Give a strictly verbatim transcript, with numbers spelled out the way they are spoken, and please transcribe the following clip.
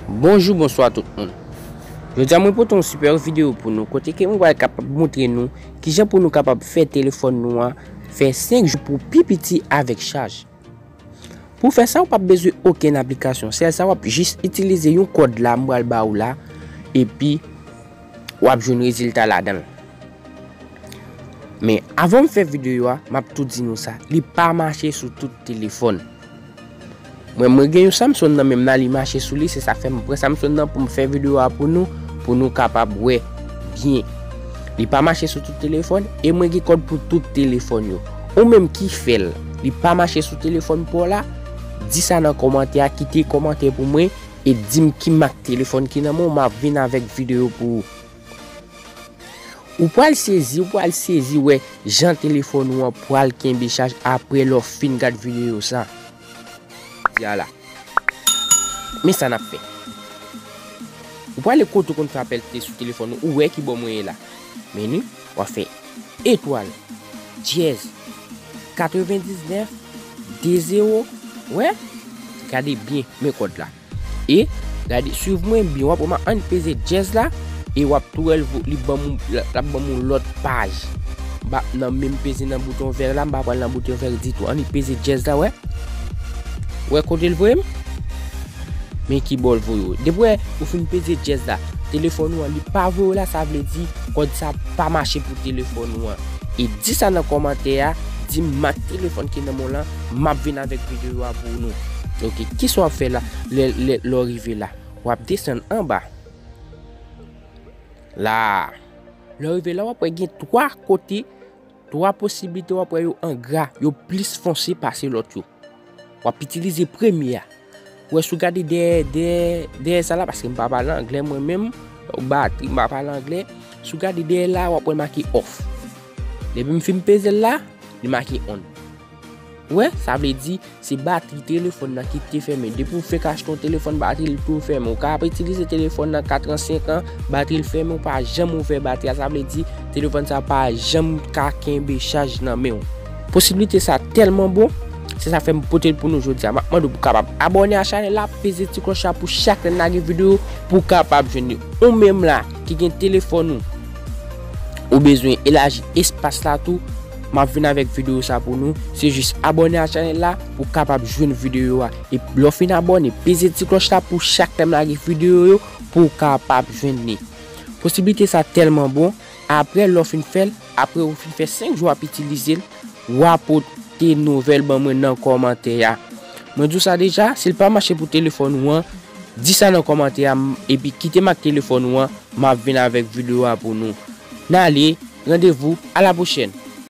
Bonjou, bonswa tout moun. Jodi a mwen pote yon sipè videyo pou nou, kote ke mwen pral kapab montre nou kijan pou nou kapab fè telefòn nou an fè senk jou pou pi piti avèk chaj. Pou fè sa, ou p ap bezwen okenn aplikasyon. Sèl sa, w ap jis itilize yon kòd la, m pral ba ou la, epi w ap jwenn rezilta ladan l. Men, avan m fè videyo a, m ap tou di nou sa, li pa mache sou tout telefòn. Mwen, mwen gen yon Samsung nan men m nan, li mache sou li, se sa k fè m pran Samsung nan pou m fè videyo a pou nou, pou nou kapab wè byen. Li pa mache sou tout telefòn, e mwen gen kòd pou tout telefòn yo. Ou menm ki fè l, li pa mache sou telefòn pa w la, di sa nan kòmantè a, kite kòmantè pou mwen, e di m ki mak telefòn ki nan men w, m ap vin avèk videyo pou ou. Ou pral sezi, ou pral sezi wè jan telefòn ou an pral kenbe chaj apre lè w fin gad videyo sa. Di a la. Men sa n ap fè. Ou prale kote w konn fè apèl te sou telefòn ou, ou wè ki bò mwen ye la. Men ni, w ap fè etwal, dyèz, katrevendiznèf, de zewo, wè? Gade byen, men kòd la. E, gade, swiv mwen byen, w ap wè m annik peze dyèz la, e w ap tou wè l vo-, li ban m, l ap ban m yon lòt paj. M pa nan menm peze nan bouton vè la, m pa pral nan bouton vè ditou. Annik peze dyèz la, wè. Wè kote l voye m? Men ki bò l voye w. Depi wè ou fin peze dyèz la, telefòn ou an li pa voye w la, sa vle di kòd sa pa mache pou telefòn ou an. E di sa nan kòmantè a, di m mak telefòn ki nan men w lan, m ap vin avèk videyo a pou nou. Oke, kisa w ap fè la, lè, lè, lè w rive la? W ap desann anba. La. Lè w rive la, w ap wè gen twa kote, twa posiblite w ap wè yo an gra, yo plis fonse pase lòt yo. W ap itilize premye a. Ou wè, si w gade dèyè, dèyè, dèyè sa la, paske m pa pale anglè mwen menm, batri, m pa pale anglè. Si w gade dèyè la, w ap wè make off. Depi m fin peze l la, li make on. Ou wè, sa vle di, se batri telefòn nan ki te fèmen. Depi w fèk achte yon telefòn, batri l tou fèmen. Ou ka ap itilize telefòn nan kat an, senk an, batri l fèmen, ou pa janm ouvè batri a. Sa vle di, telefòn sa pa janm ka kenbe chaj nan men w. Posiblite sa tèlman bon, se sa fè m pote l pou nou jodi a. M ap mande w pou w kapab abòne a chanèl la, peze ti klòch la pou chak lè n lage videyo pou w kapab jwenn li. Ou menm la ki gen telefòn ou, ou bezwen elaji espas la tou, m ap vin avèk videyo sa pou nou. Se jis abòne a chanèl la pou w kapab jwenn videyo a. E lè w fin abòne, peze ti klòch la pou chak lè m lage videyo yo pou w kapab jwenn li. Posiblite sa tèlman bon, apre lè w fin fè l, apre ou fin fè senk jou w ap itilize l, w a pote nouvèl ban mwen nan kòmantè a. Mwen di w sa deja, si l pa mache pou telefòn ou an, di sa nan kòmantè a, m, epi kite mak telefòn ou an, m ap vin avèk videyo a pou nou. N ale, randevou, a la pwochèn.